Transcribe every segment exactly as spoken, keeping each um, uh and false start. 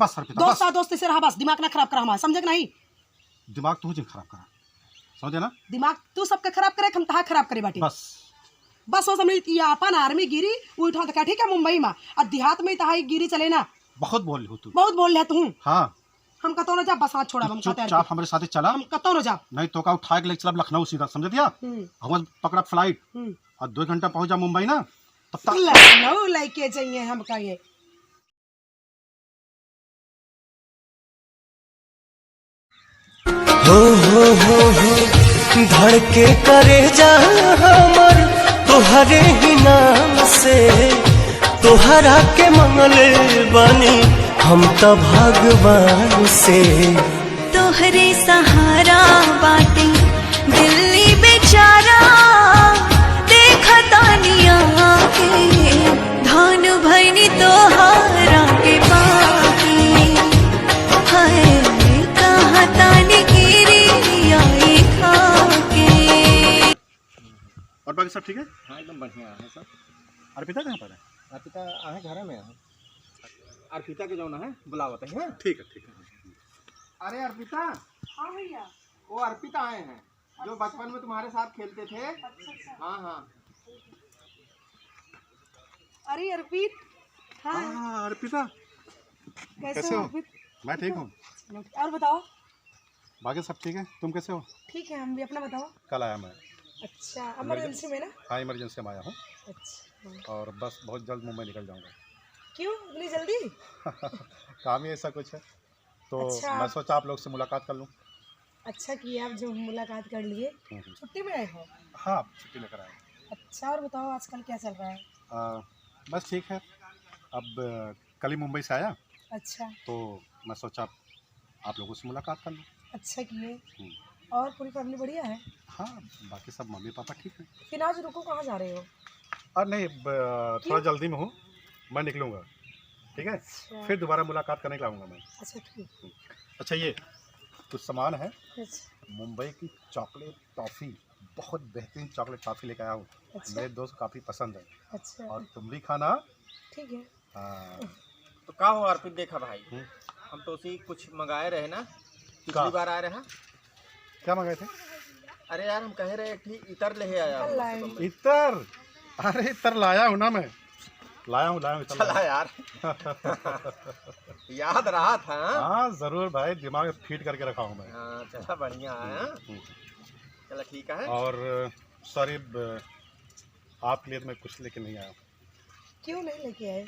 बस अर्पिता, दोस्त बस। आ दोस्त से रहा बस, दिमाग ना खराब करा हमारा, समझे कि नहीं? दिमाग तू जिन खराब करा, समझे ना? दिमाग तू सबके खराब करे, हम तहा खराब करे बाटी। बस। बस वो समझ, ये अपन आर्मी गिरी, उठा तका, ठीक है, मुंबई में। अब देहात में तहा गिरी चले ना। बहुत बोल लिहू तू। बहुत बोल लिहा तू। हाँ। हम कतौ न जाब, बस हाथ छोड़ा, तू हम कहते हैं चुपचाप हमरे साथे चला। हम कतौ न जाब। नहीं तो का उठा के लेके चलब लखनऊ सीधा, समझ दिया? हम्म। हम पकड़ा flight। हम्म। और दो घंटा पहुंच जा मुंबई ना, तब तक लखनऊ लेके जाइए हमका ये। हो, हो, हो, हो, धड़के करेजा हमर तोहरे ही नाम से, तोहरा के मंगले बानी हम त भगवान से। तोहरे सहारा बाटे दिल्ली बेचारा, देखा तानी आके, धन भैनी तोहरा के पाके। हाय, कहा तानी किरिया ई खाके। और बाकी सब ठीक है? हाँ, एकदम बढ़िया है सर। अर्पिता कहाँ पर है? अर्पिता आहे घरे में है। अर्पिता के जौन है, बुलावत है, हाँ? ठीक है, ठीक है। अरे अर्पिता। हाँ भैया। वो अर्पिता आए हैं, जो अच्छा। बचपन में तुम्हारे साथ खेलते थे। अच्छा, अच्छा। हाँ, हाँ। अरे अर्पित। हाँ। हाँ, अर्पिता। कैसे कैसे हो हो? अर्पित? मैं ठीक हूँ। और बताओ। बाकी सब ठीक है, तुम कैसे हो? ठीक है, हम भी। अपना बताओ। कल आया मैं। अच्छा, emergency emergency में ना? हाँ, emergency में आया हूँ। अच्छा। और बस बहुत जल्द मुंबई निकल जाऊंगा। क्यों इतनी जल्दी? काम ही ऐसा कुछ है, तो अच्छा। मैं सोचा आप लोग से मुलाकात कर लूँ। अच्छा किया आप जो मुलाकात कर लिए। हम्म, हम्म। छुट्टी में आए हो? हाँ, छुट्टी लेकर आया हूँ। अच्छा, और बताओ आजकल क्या चल रहा है? आ, बस ठीक है, अब कल ही मुंबई से आया। अच्छा। तो मैं सोचा आप लोगों से मुलाकात कर लूँ। अच्छा किए। हम्म। और पूरी family बढ़िया है? हाँ, बाकी सब मम्मी पापा ठीक है। फिर आज रुको, कहाँ जा रहे हो? अरे नहीं, ब-, थोड़ा क्यों? जल्दी में हूँ, मैं निकलूँगा, ठीक है? अच्छा। फिर दोबारा मुलाकात करने के लिए आऊँगा मैं। अच्छा, ठीक। हम्म। अच्छा, ये कुछ सामान है, अच्छा। मुंबई की chocolate toffee, बहुत बेहतरीन chocolate toffee लेके आया हूँ। अच्छा। मेरे दोस्त को काफ़ी पसंद है। अच्छा। और तुम भी खाना। ठीक है। हाँ। तो का हो अर्पित, देखा भाई, हम्म। हम तो उसी कुछ मंगाए रहे ना, पिछली का? बार आए रहा। क्या मंगाए थे? अरे यार, हम कहे रहे एक ठी इतर ले आया हूँ। इतर? अरे इतर लाया हूँ ना मैं, लाया हूँ, लाया हूँ, इतर चला लाया हूँ। यार। याद रहा था। हाँ, जरूर भाई, दिमाग में feed करके रखा हूँ मैं। हाँ, चला बढ़िया है, हाँ? हम्म। चला ठीक है। और sorry, ब-, आपके लिए तो मैं कुछ लेके नहीं आया हूँ। क्यों नहीं लेके आए?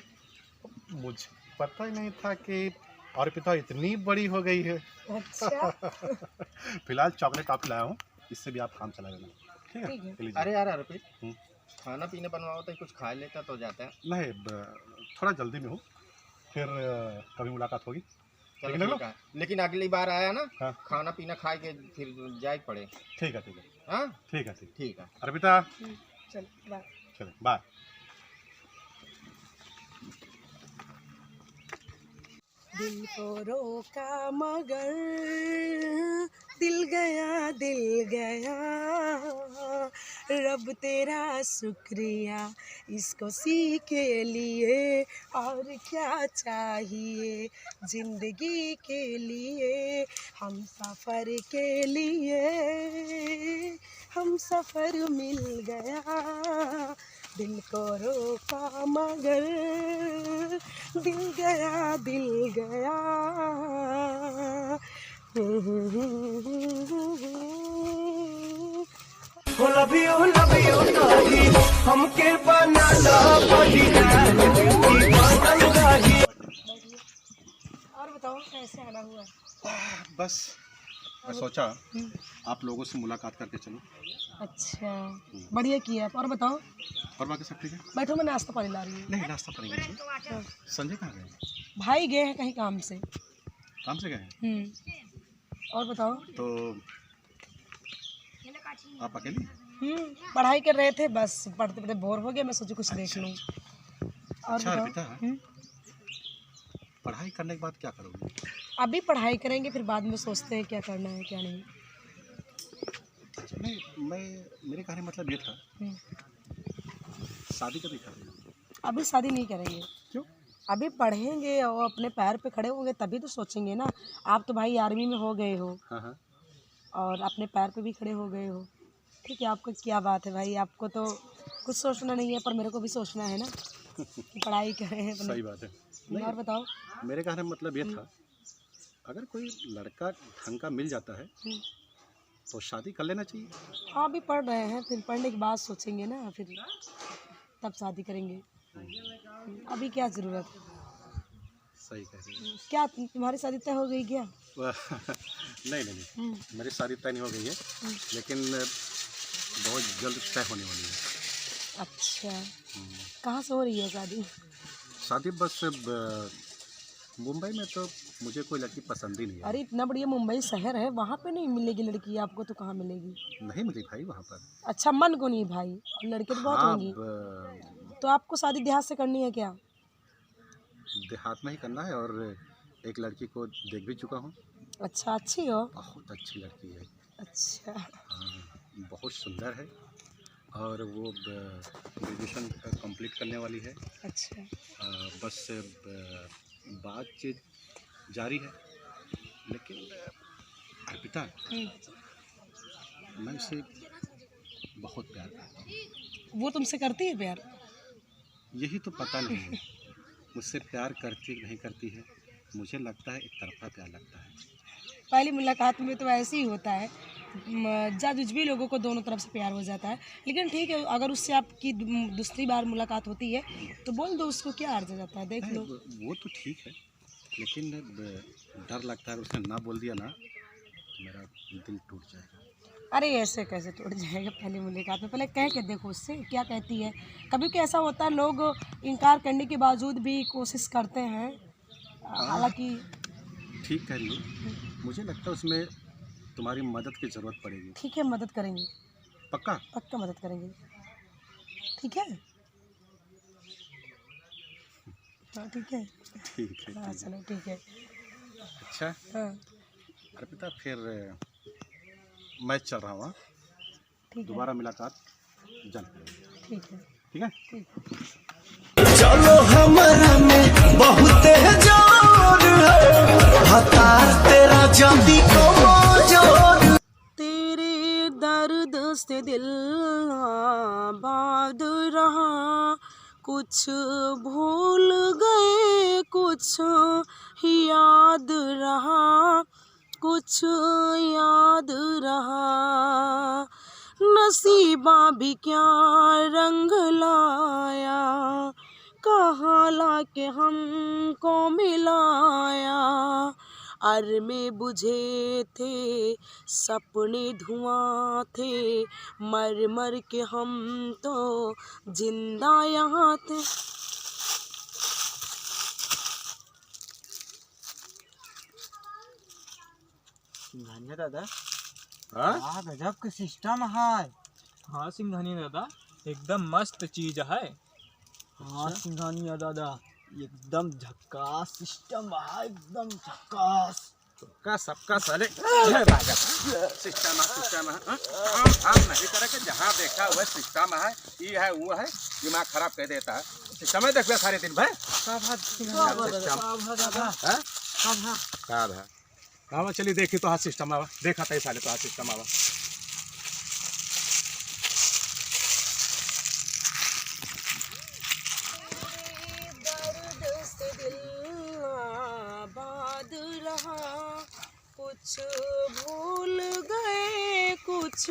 मुझे पता ही नहीं था कि अर्पिता इतनी बड़ी हो गई है। अच्छा। फिलहाल chocolate toffee लाया हूँ, इससे भी आप काम चला लेना, ठीक है? ठीक है। ये लीजिए। अरे यार अर्पित, हम्म। खाना पीना बनवाओ तो कुछ खा लेता तो जाता। नहीं, ब-, थोड़ा जल्दी में हूँ, फिर, अ, कभी मुलाकात होगी। चलो लेकिन ठीक है, लेकिन अगली बार आया ना, हाँ। खाना पीना खाए के फिर जाए के पड़े। ठीक है, ठीक है। हाँ? ठीक है, ठीक। ठीक है। अर्पिता। हम्म, चल, bye। चलो, bye। दिल को रोका मगर दिल गया, दिल गया। रब तेरा शुक्रिया इस खुशी के लिए, और क्या चाहिए जिंदगी के लिए। हम सफर के लिए, हम सफर मिल गया, दिल को रोका मगर दिल गया, दिल गया। हो love you, love you कही, हमके बना ला बलिदान, दीवाना रही। और बताओ, कैसे आना हुआ? बस, मैं सोचा हम्म। आप लोगों से मुलाकात करके चलूं। अच्छा, हम्म। बढ़िया किया आप। और बताओ। और बाकी सब ठीक है? बैठो, मैं नाश्ता पानी ला रही हूँ। नहीं, नाश्ता पानी नहीं। हाँ। संजय कहाँ गए? भाई गए हैं कहीं काम से। काम से गए हैं? हम्म। और बताओ। तो आप अकेली? हम्म, पढ़ाई कर रहे थे, बस पढ़ते पढ़ते bore हो गया, मैं सोची कुछ देख अच्छा, लूँ। अच्छा। और अच्छा, बताओ। अर्पिता, हम्म। पढ़ाई करने के बाद क्या करोगी? अभी पढ़ाई करेंगे, फिर बाद में सोचते हैं क्या करना है, क्या नहीं। नहीं, मैं, मेरे कहने का मतलब ये था, हम्म। शादी कभी कर रही हो? अभी शादी नहीं करेंगे। क्यों? अभी पढ़ेंगे और अपने पैर पे खड़े होंगे तभी तो सोचेंगे ना। आप तो भाई आर्मी में हो गए हो हाँ, हाँ। और अपने पैर पे भी खड़े हो गए हो। ठीक है, आपका क्या बात है भाई, आपको तो कुछ सोचना नहीं है, पर मेरे को भी सोचना है ना कि पढ़ाई करें अपने। सही बात है। नहीं, और बताओ। मेरे कहने का मतलब ये हम्म। था, अगर कोई लड़का ढंग का मिल जाता है, हम्म। तो शादी कर लेना चाहिए। हाँ, अभी पढ़ रहे हैं, फिर पढ़ने के बाद सोचेंगे ना, फिर तब शादी करेंगे। हम्म। अभी क्या ज़रूरत है? सही कह रहे हैं। क्या तुम-, तुम्हारी शादी तय हो गई क्या? वह, नहीं, नहीं, नहीं। हम्म। मेरी शादी तय नहीं हो गई है, हम्म। लेकिन बहुत जल्द तय होने वाली है। अच्छा। हम्म। कहाँ से हो रही है शादी? शादी बस, ब-, मुंबई में तो मुझे कोई लड़की पसंद ही नहीं है। अरे, इतना बढ़िया मुंबई शहर है, वहाँ पे नहीं मिलेगी लड़की आपको, तो कहाँ मिलेगी? नहीं मिली भाई वहाँ पर। अच्छा, मन को नहीं भाई, और लड़के तो बहुत हाँ, होंगी। ब- तो आपको शादी देहात से करनी है क्या? देहात में ही करना है, और एक लड़की को देख भी चुका हूँ। अच्छा, अच्छी हो? बहुत अच्छी लड़की है। अच्छा। हाँ, बहुत सुंदर है, और वो ब-, ग्रेजुएशन कंप्लीट करने वाली है। अच्छा। अ, बस ब-, बातचीत जारी है, लेकिन अर्पिता, हम्म। मैं उसे बहुत प्यार करता हूँ। वो तुमसे करती है प्यार? यही तो पता नहीं है, मुझसे प्यार करती है कि नहीं करती है। मुझे लगता है एक तरफा प्यार लगता है। पहली मुलाकात में तो ऐसे ही होता है, म-, जज उजवी लोगों को दोनों तरफ से प्यार हो जाता है। लेकिन ठीक है, अगर उससे आपकी दू-, दूसरी बार मुलाकात होती है तो बोल दो उसको, क्या अर्ज जाता है, देख नहीं, लो। वो, वो तो ठीक है, लेकिन ब-, डर लगता है, उसने ना बोल दिया ना, तो मेरा दिल टूट जाएगा। अरे, ऐसे कैसे टूट जाएगा पहली मुलाकात में? पहले कह के देखो उससे, क्या कहती है। कभी कभी ऐसा होता है, लोग इनकार करने के बावजूद भी कोशिश करते हैं, हाँ, हालांकि ठीक कह रही हो। मुझे लगता है उसमें तुम्हारी मदद की ज़रूरत पड़ेगी। ठीक है, मदद करेंगे। पक्का? पक्का मदद करेंगे। ठीक है? हाँ, ठीक है। ठीक है, हाँ, ठीक है। चलो, ठीक है। अच्छा। हाँ। अर्पिता, फिर मैं चल रहा हूँ, हाँ? ठीक है। दोबारा मुलाकात जल्द करेंगे। ठीक है। ठीक है? ठीक। चलो, हमरा में बहुत जोर है, भतार तेरा चांदी को जोर। तेरे दर्द से दिल आबाद रहा, कुछ भूल गए, कुछ याद रहा, कुछ याद रहा। नसीबा भी क्या रंग लाया, कहाँ लाके हमको मिलाया। अरमे बुझे थे, सपने धुआं थे, मर मर के हम तो जिंदा यहाँ थे। सिंघानिया दादा, हाँ? का गजब के सिस्टम है। हाँ सिंघानिया दादा, एकदम मस्त चीज है। हाँ अच्छा। सिंघानिया दादा, एकदम झक्कास सिस्टम है, एकदम झक्कास। सबका, सबका साले सिस्टम है, सिस्टम है, हाँ? काम, काम नहीं करे के, जहाँ देखा हुआ सिस्टम है, ई है, वो है, दिमाग खराब कर देता है। सिस्टम है, देखबे सारे दिन भर। का बात, सिस्टम, का बात, सिस्टम। का बात, का बात? हाँ? का बात? का बात? आवा चली देखी तोहार सिस्टम आवा, देखा तई साले तोहार सिस्टम आवा। दर्द से दिल आबाद रहा, कुछ भूल गए, कुछ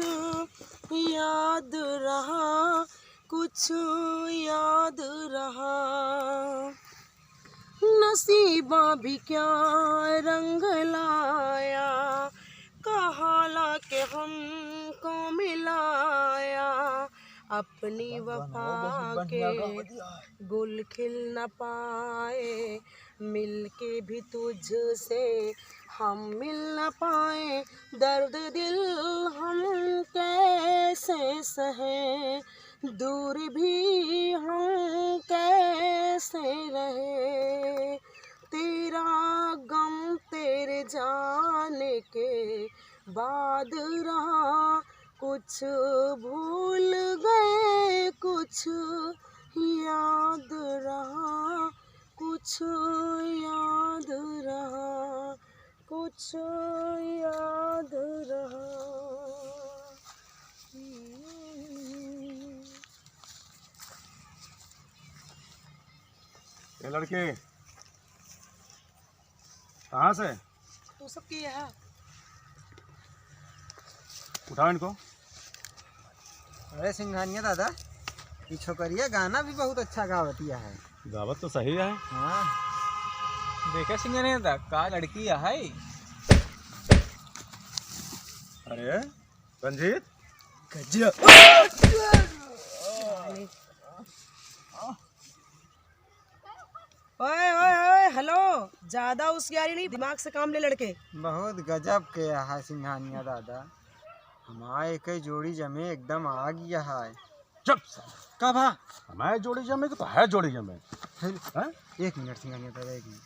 याद रहा, कुछ याद रहा। नसीबा भी क्या रंग लाया, कहाँ लाके हमको मिलाया। अपनी वफा के गुल खिल न पाए, मिलके भी तुझसे हम मिल न पाए। दर्द दिल हम कैसे सहे, दूर भी हम कैसे रहे। तेरा गम तेरे जाने के बाद रहा, कुछ भूल गए, कुछ याद रहा, कुछ कुछ याद रहा, कुछ याद रहा। ए लड़के, कहाँ से? तू सब के यहाँ। उठाओ इनको। अरे सिंघानिया दादा, ई छोकरिया गाना भी बहुत अच्छा गावतिया है। गावत तो सही है। हाँ। देखे सिंघानिया दादा, का लड़की है। अरे रंजीत। गजब। ओए, ओए, ओए, हेलो, ज्यादा होशियारी नहीं, दिमाग से काम ले लड़के। बहुत गजब के है सिंघानिया दादा, हमारे एक जोड़ी जमे एकदम आ गया है। चुप साला। का भा? हमारे जोड़ी जमे के तो है जोड़ी जमे। फिर हैं? एक मिनट सिंघानिया दादा, एक मिनट।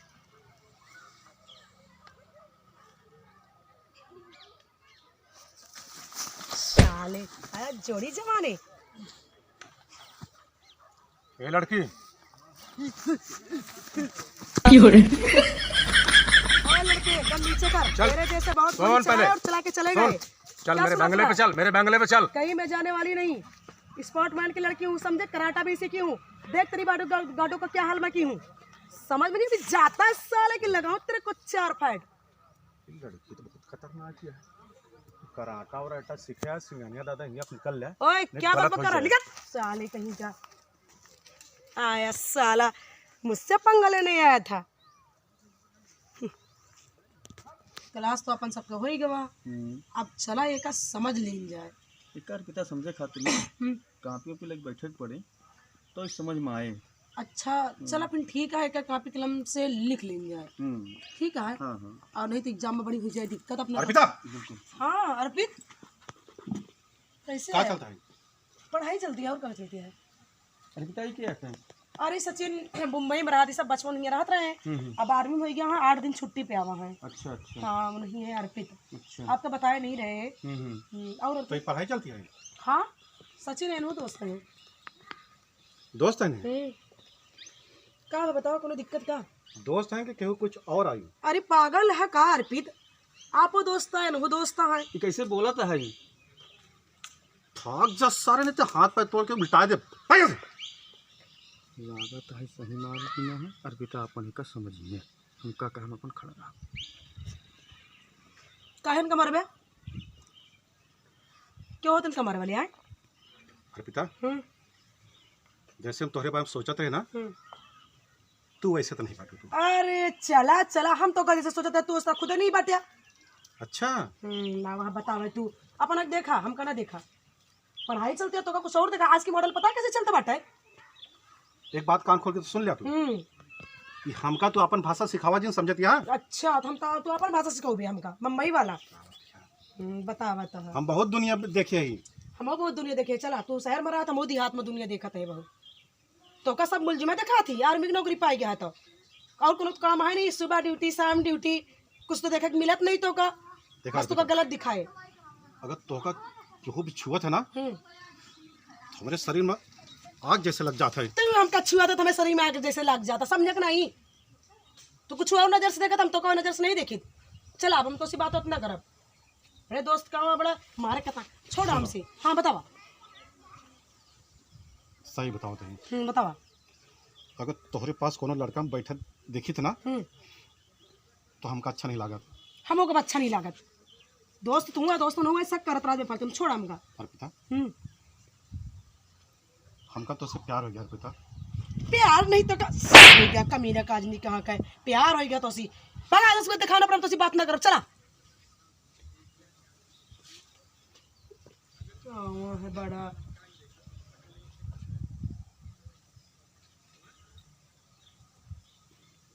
साले, अरे जोड़ी जमाने। ए लड़की। क्यों रे? ओ लड़के, एकदम नीचे कर। चल। तेरे जैसे बहुत सुन पुलिस आए पहले। और चला के चले सुन। गए। चल क्या मेरे सुना बंगले पे था? चल, मेरे बंगले पे चल। कहीं मैं जाने वाली नहीं। स्पोर्ट्समैन की लड़की हूँ, समझे? कराटा भी सीखी हूँ। देख तेरी बाडू गा-, गाडू का क्या हाल मैं की हूँ। समझ में नहीं जाता है साले कि लगाऊं तेरे को चार फाइट। ये लड़की तो बहुत खतरनाक है। कराटा वराटा सीखे है, सिंघानिया दादा हियाँ निकल ले। ओए, नहीं, क्या गलत बकबक हो कर रहा? जाए। निकल, साले कहीं का। आया साला, मुझसे पंगा लेने आया था। क्लास तो अपन सबका हो ही गवा। हम्म। अब चला एका समझ लीन जाए। एकर पिता समझे खातिर ना हम्म। कापी ओपी लेके बैठे के पड़ी, तो समझ में आए। अच्छा, हम्म। चला फिर ठीक है, एका कापी कलम से लिख लीन जाए। हम्म। ठीक है? हाँ, हाँ। और नहीं तो एग्जाम में बड़ी हो जाए दिक्कत अपना। अर्पिता! बिल्कुल। हाँ, अर्पित। कैसे का है? चलता है? पढ़ाई चलती है और का चलती है? अर्पिता, ये क्या है? अरे सचिन, मुंबई में रहत, सब बचपन में रहत रहे। हम्म, हम्म। अब आर्मी में हो गया है, आठ दिन छुट्टी पे आवा है। अच्छा, अच्छा। हाँ, वही है अर्पित। अच्छा। आप तो बताए नहीं रहे। हम्म, हम्म। हम्म, और तो ये पढ़ाई चलती है? हाँ, सचिन एनहु दोस्त है। दोस्त है ने? हम्म। का बा, बतावा, कोनो दिक्कत का? दोस्त हैं कि केहू कुछ और आई? अरे पागल है का अर्पित? आपो दोस्त हैं, एनहु दोस्त हैं। ये कैसे बोलत है? भाग जा सारे, नहीं तो हाथ पैर तोड़ के मिटा दे। भाग यहाँ से। लागत है सही मार की ना है, अर्पिता अपन ही का समझिए। हम का कहे, हम अपन खड़ा रहा। काहे इनका मरबे? क्यों होत इनका मरबे ले आए? अर्पिता, हम्म। जैसे हम तोहरे बारे में सोचत रहे ना, हम्म। तू वैसे तो नहीं बाटू तू। अरे चला, चला, हम तो कल जैसे सोचत रहे, तू उसका खुद नहीं बाटिया। अच्छा। हम्म, ना वहाँ बतावे तू, अपन देखा, हमका ना देखा। पढ़ाई चलती है तो का कुछ और देखा, आज की मॉडल पता है कैसे चलता बाटे? एक बात कान खोल के तो सुन लिया तू। हम्म। कि हमका तू अपन भाषा सिखावा जिन समझतिया। अच्छा, तो हम तो, तू अपन भाषा सिखाओ भी हमका, मुंबई वाला। हम्म, बता, बता। हम बहुत दुनिया देखे ही। हम बहुत दुनिया देखे, चला, तू शहर में रहा, हम देहात में दुनिया देखत है बहुत। तो का सब मुलजिमा देखात ही, आर्मी की नौकरी पाई गया है तो। और कोनो काम है नहीं, सुबह ड्यूटी, शाम ड्यूटी, कुछ तो देखे के मिलत नहीं तो का। देखा बस तो का अर्पिता। गलत दिखाए। अगर तोहका केहू भी छुअत है ना, हम्म। तो हमरे शरीर में आग जैसे लग जात है। तू हमका छुआ तो हमें शरीर में आग जैसे लग जाता, समझे कि नहीं? तो कुछ और नजर से देखत, हम तो कोई नजर से नहीं देखित। चला, अब हम तो सी बात उतना करब। अरे दोस्त का हुआ बड़ा मारे कथा, छोड़ सुनो। हमसे। हाँ, बतावा। सही बताओ तही। हम्म, बतावा। अगर तोहरे पास कोनो लड़का में बैठल देखित ना, हम्म। तो हमका अच्छा नहीं लागत। हमको अच्छा नहीं लागत। दोस्त तू हुआ, दोस्त न हुआ, शक करत रह दे, पर तुम छोड़ हमका। अर्पिता, हम्म। हमका तोसे प्यार हो गया अर्पिता। प्यार नहीं तो का, सब हो गया, कमीना का आदमी कहाँ का है, प्यार हो गया तोसी। बड़ा उसको दिखाना पड़ा, तोसी बात ना करो, चला। आवा है बड़ा।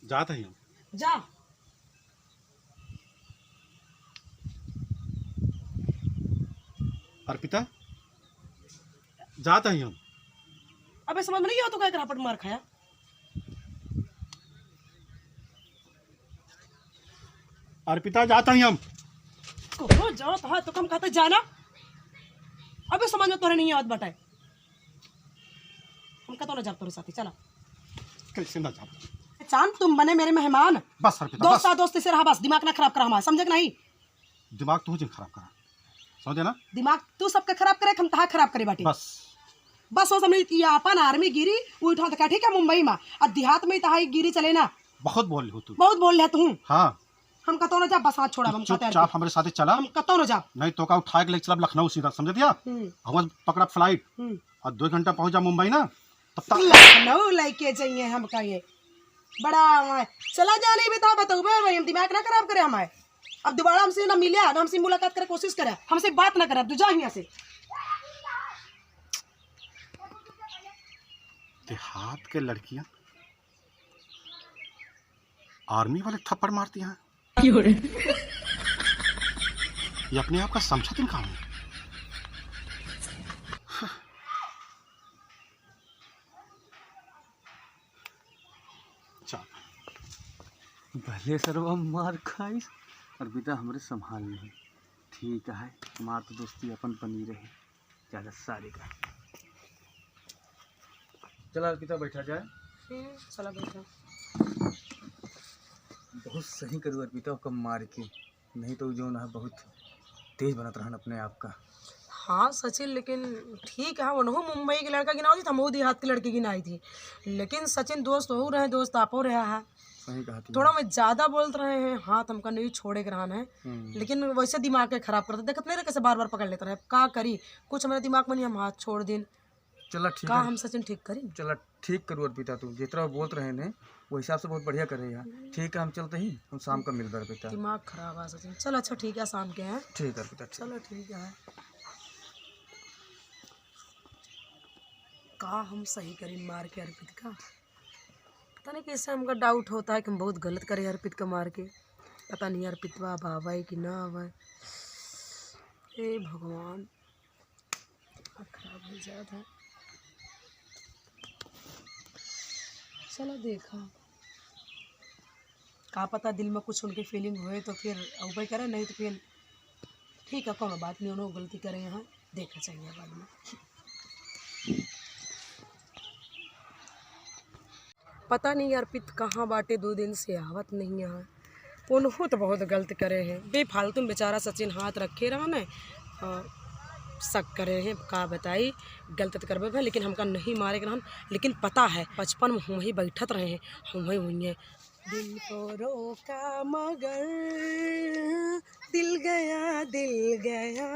जात ही हम। जा। अर्पिता, जात ही हम। अबे समझ में नहीं आवा तो का कर, अपन मार खाया। अर्पिता, जात ही हम। कहो जात है तो कम कहते जाना। अबे समझ में तोरे नहीं आवत बाटे। हमका तो ना जाब तोरे साथी, चला। कैसे ना जाब? चांद, तुम बने मेरे मेहमान। बस अर्पिता, दोस्त बस। आ, दोस्ती से रहा बस, दिमाग ना खराब करा हमारा, समझे कि नहीं? दिमाग तू जिन खराब करा, समझे ना? दिमाग तू सबके खराब करे, हम तहा खराब करे बाटी। बस। बस वो समझ, ये अपन आर्मी गिरी, वो उठा तका, ठीक है, मुंबई में। अब देहात में तहा गिरी चले ना। बहुत बोल लिहू तू। बहुत बोल लिहा तू। हाँ। हम कतौ ना जाब, बस हाथ छोड़ा, तू हम कहते हैं चुपचाप हमरे साथे चला। हम कतौ ना जाब। नहीं तो का उठा के लेके चलब लखनऊ सीधा, समझ दिया? हम्म। हम पकड़ा फ्लाइट हम्म। और दो घंटा पहुंच जा मुंबई ना, तब तक लखनऊ लेके जाइए हमका ये। बड़ा हमारे चला जाने भी था, बताओ बे भाई, हम दिमाग ना खराब करे हमारे। अब दोबारा हमसे ना मिले, ना हमसे मुलाकात करे कोशिश करे, हमसे बात ना करे, अब तू जा यहाँ से। देहात के लड़कियां आर्मी वाले थप्पड़ मारती हैं। क्यों रे? ये अपने आप का समझा दिन काम है। चल। भले सरवा मार खाइस, अर्पिता हमरे संभाल नहीं। ठीक है, हमार तो दोस्ती अपन बनी रहे। ज्यादा सारे का। चला अर्पिता, बैठा जाए। हम्म, चला बैठा। बहुत सही करू अर्पिता, ओका मार के, नहीं तो जौन है बहुत तेज बनत रहन अपने आप का। हाँ सचिन, लेकिन ठीक है, उनहू मुंबई के लड़का गिनावत ही, हमहू देहात के लड़की गिनाई थी, लेकिन सचिन दोस्त वहू रहे, दोस्त आपो रहा है। सही कहा तू। थोड़ा मैं ज्यादा बोलत रहे हैं, हाथ हमका नहीं छोड़े के रहन है, हम्म। लेकिन वैसे दिमाग के खराब करते, देखत नहीं रहे कैसे बार बार पकड़ लेत रहे। अब का करी, कुछ हमारे दिमाग में नहीं, हम हाथ छोड़ दिन। चला ठीक का है। हम सचिन ठीक करी? चला ठीक करू अर्पिता, तू जितना बोलत रहे ने, वो हिसाब से बहुत बढ़िया करे यार। हम्म। ठीक है, हम चलते ही, हम शाम का मिलबे अर्पिता। दिमाग खराब है सचिन। चल अच्छा ठीक है, शाम के हैं। ठीक है अर्पिता, ठीक। चलो ठीक है। का हम सही करी मार के अर्पित का? पता नहीं कैसे हमका डाउट होता है कि हम बहुत गलत करे अर्पित का मार के। पता नहीं अर्पितवा अब आवे कि ना आवे। हे भगवान, दिमाग खराब हो जात है। चला देखा, का पता दिल में कुछ उनके फीलिंग होए तो फिर अउबे करे, नहीं तो फिर ठीक है, कौनो बात नहीं, उन्होंने गलती करे हैं, देखा चाहिए बाद में। पता नहीं अर्पित कहाँ बाटे, दो दिन से आवत नहीं है। उनहू तो बहुत गलत करे हैं, बेफालतू में बेचारा सचिन हाथ रखे रहा न और शक करे हैं। का बताई, गलत तो करबे भाई, लेकिन हमका नहीं मारे के रहन, लेकिन पता है बचपन में हम ही बैठत रहे हैं, हम ही हुई हैं। दिल को रोका मगर दिल गया, दिल गया,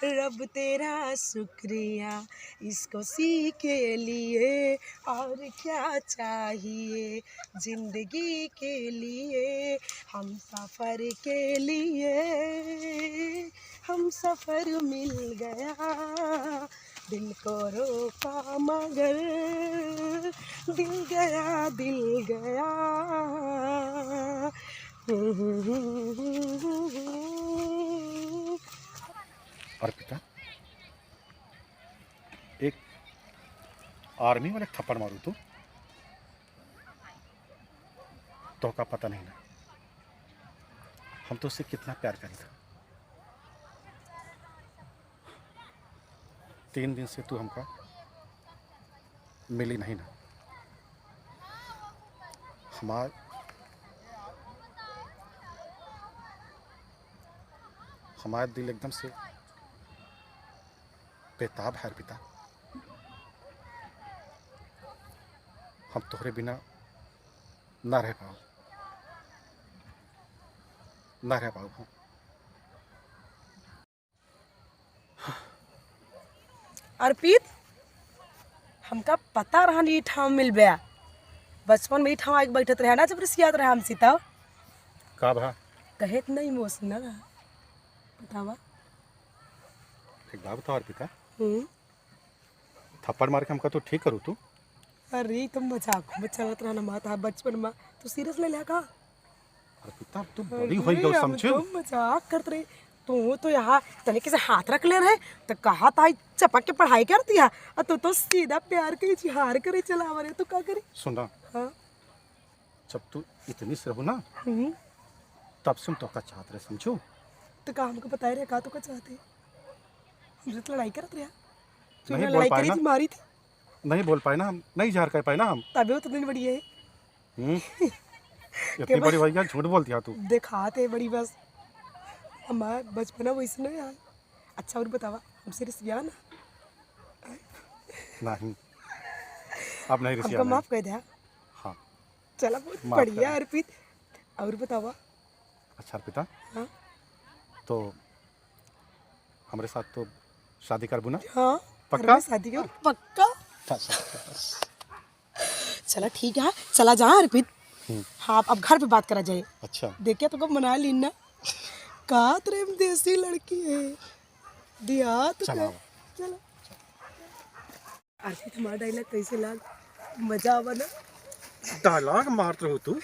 रब तेरा शुक्रिया इस खुशी के लिए, और क्या चाहिए जिंदगी के लिए, हमसफर के लिए, हमसफर मिल गया। दिल को रोका मगर दिल गया, दिल गया। अर्पिता, एक आर्मी वाले थप्पड़ मारू तू, तोहका पता नहीं ना, हम तोसे कितना प्यार करी था। तीन दिन से तू हमका मिली नहीं ना, हमार, हमार दिल एकदम से बेताब है अर्पिता। हम तोहरे बिना ना रह पाओ, ना रह पाओ हम। अर्पित, हमका पता रहन ई ठाव मिलबे। बचपन में ई ठाव आके बैठत रहे ना, जब रिसियात रहे हमसे तब। का भा? कहे त नहीं इमोशनल रहा। बतावा। एक बात बताओ अर्पिता। हम्म। थप्पड़ मार के हमका तो ठीक करू तू। अरे, ई तो मजाक में चलत रहा ना माता, बचपन में। तू सीरियस ले लिया का? अरे पुता, अब तू बड़ी अरे, होई गयो, हम समझू? तो मजाक करत रहे। तू तो यहाँ तनिक से हाथ रख ले रहे, तो कहा था, चपक के पढ़ाई कर दिया। और तू तो सीधा प्यार के इजहार करे चला रहे, तो का करे? सुना। हाँ। जब तू इतनी से रहू ना, हम्म। तब से हम तोका चाहत रहे, समझू? तो का हमको बताए रहे, का तोका चाहते? हमसे तो लड़ाई करत रहे। तू नहीं ना बोल लड़ाई पाए करी ना। थी, मारी थी। नहीं बोल पाए ना हम, नहीं इजहार कर पाए ना हम। तबे तो दिन बढ़िया है। हम्म? इतनी बड़ी भैया झूठ बोलती है तू। दिखाते बड़ी बस। हमार बचपना वैसे नहीं है। अच्छा, और बतावा, हमसे रिसिया ना? नहीं, अब नहीं रिसिया हमका नहीं। माफ कर दे। हाँ। चला, बहुत माफ बढ़िया कर। अर्पित। और बतावा। अच्छा अर्पिता, हाँ? तो हमरे साथ तो शादी करबू ना? हाँ, पक्का? हमरे शादी कर, पक्का। अच्छा, अच्छा, अच्छा। चला ठीक है, चला जा अर्पित। हम्म। हाँ, अब घर पे बात करा जाए। अच्छा। देखिए तो कब मना ली ना। का रे, हम देसी लड़की है, देहात चला। चला। अर्पित, हमारा डायलॉग कैसे लाग? मजा आवा ना? डायलॉग मारत रहू तू।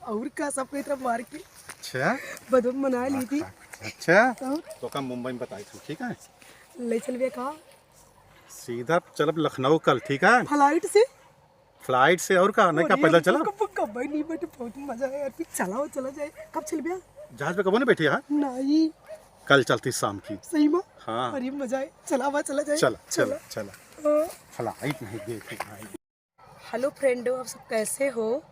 और का, सबके तरफ मार के। अच्छा। बदन बना ली थी। अच्छा। और? तो का मुंबई में बताई थी, ठीक है? ले चलबे का? सीधा चलब लखनऊ कल, ठीक है? फ्लाइट से? फ्लाइट से और का, नहीं का, अरे, पैदल चला? कब, कब, कब नहीं बैठे, बहुत मजा है यार। फिर चला हो, चला जाए। कब चल भैया? जहाज पे कबो नहीं बैठी है? नहीं। कल चलती शाम की। सही में? हाँ। अरे मजा है, चला हुआ, चला जाए। चला, चला, चला। हाँ। फ्लाइट नहीं देखी भाई। हेलो फ्रेंडों, आप सब कैसे हो?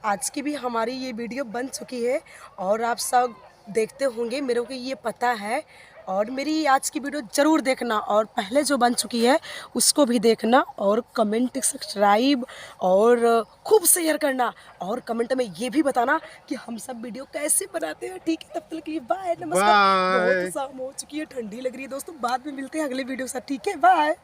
आज की भी हमारी ये वीडियो बन चुकी है और आप सब देखते होंगे, मेरे को ये पता है। और मेरी आज की वीडियो ज़रूर देखना और पहले जो बन चुकी है उसको भी देखना और कमेंट, सब्सक्राइब और खूब शेयर करना और कमेंट में ये भी बताना कि हम सब वीडियो कैसे बनाते हैं। ठीक है, तब तक के लिए बाय, नमस्कार। बाय। बहुत शाम हो चुकी है, ठंडी लग रही है दोस्तों, बाद में मिलते हैं अगले वीडियो के साथ। ठीक है, बाय।